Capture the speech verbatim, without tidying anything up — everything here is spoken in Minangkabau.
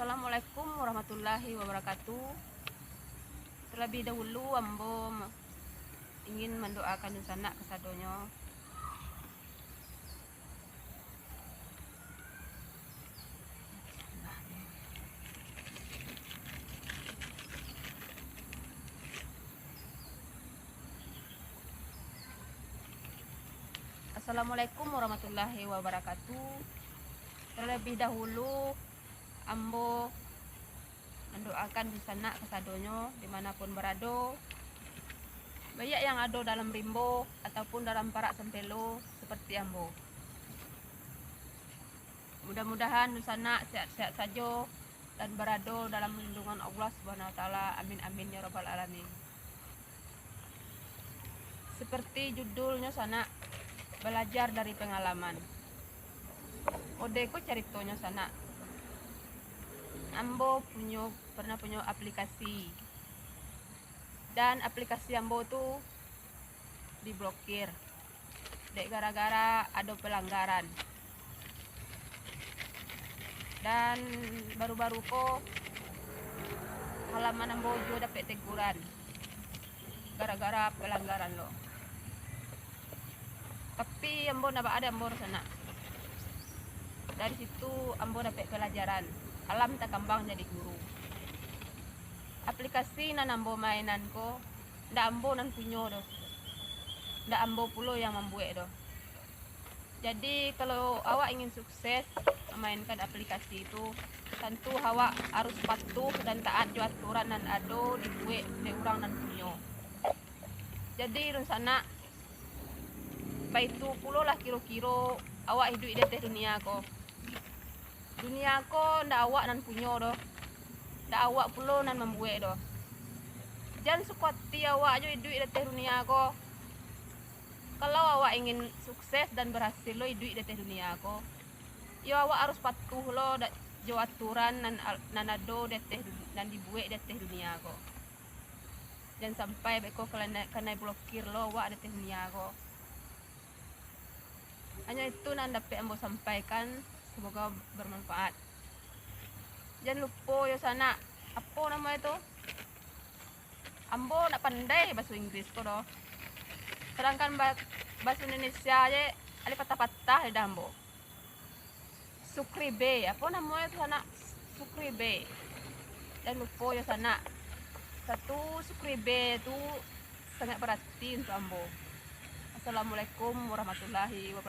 Assalamualaikum warahmatullahi wabarakatuh. Terlebih dahulu, ambo ingin mandoakan dunsanak kasadonyo. Assalamualaikum warahmatullahi wabarakatuh. Terlebih dahulu, ambo mandoakan dunsanak kasadonyo dimanapun barado, baiak yang ado dalam rimbo ataupun dalam parak santelo seperti ambo. Mudah-mudahan dunsanak sehat-sehat sajo dan barado dalam lindungan Allah Subhanahu Wa Taala. Amin, amin, ya rabbal alamin. Seperti judulnyo sanak, balajar dari pengalaman. Ode ko caritonyo sanak, ambo punyo, pernah punyo aplikasi, dan aplikasi ambo tu diblokir dek gara-gara ado pelanggaran. Dan baru-baru ko, halaman ambo juo dapek teguran gara-gara pelanggaran lo. Tapi ambo ndak ba-, ado ambo rasanak. Dari situ ambo dapek pelajaran, alam takambang jadi guru. Aplikasi nan ambo mainan ko, ndak ambo nan punyo doh. Ndak ambo pulo yang mambuek doh. Jadi, kalau awak ingin sukses mamainkan aplikasi itu, tantu awak harus patuh dan taat jo aturan nan ado dibuek dek urang nan punyo. Jadi, dunsanak, baitu pulolah kiro-kiro awak iduik di ateh dunia ko. Dunia ko ndak awak nan punyo doh, ndak awak pulo nan mambuek doh. Jan suko ati awak jo iduik di ateh dunia ko. Kalau awak ingin sukses dan berhasil lo iduik di ateh dunia ko, yo awak harus patuh lo da-, jo aturan nan al-, nan ado di ateh dun-, nan dibuek di ateh dunia ko. Jan sampai beko kanai, kanai blokir lo awak di ateh dunia ko. Hanyo itu nan dapek ambo sampaikan, semoga bermanfaat. Jan lupo yo sanak, apo namo itu? Ambo ndak pandai baso Inggris ko doh. Sadangkan ba-, baso Indonesia je alih patah-patah lidah ambo. Sukribe, apo namonyo tu sanak? Sukribe. Jan lupo yo sanak. Satu sukribe tu sangat berarti untuk ambo. Assalamualaikum warahmatullahi wabarakatuh.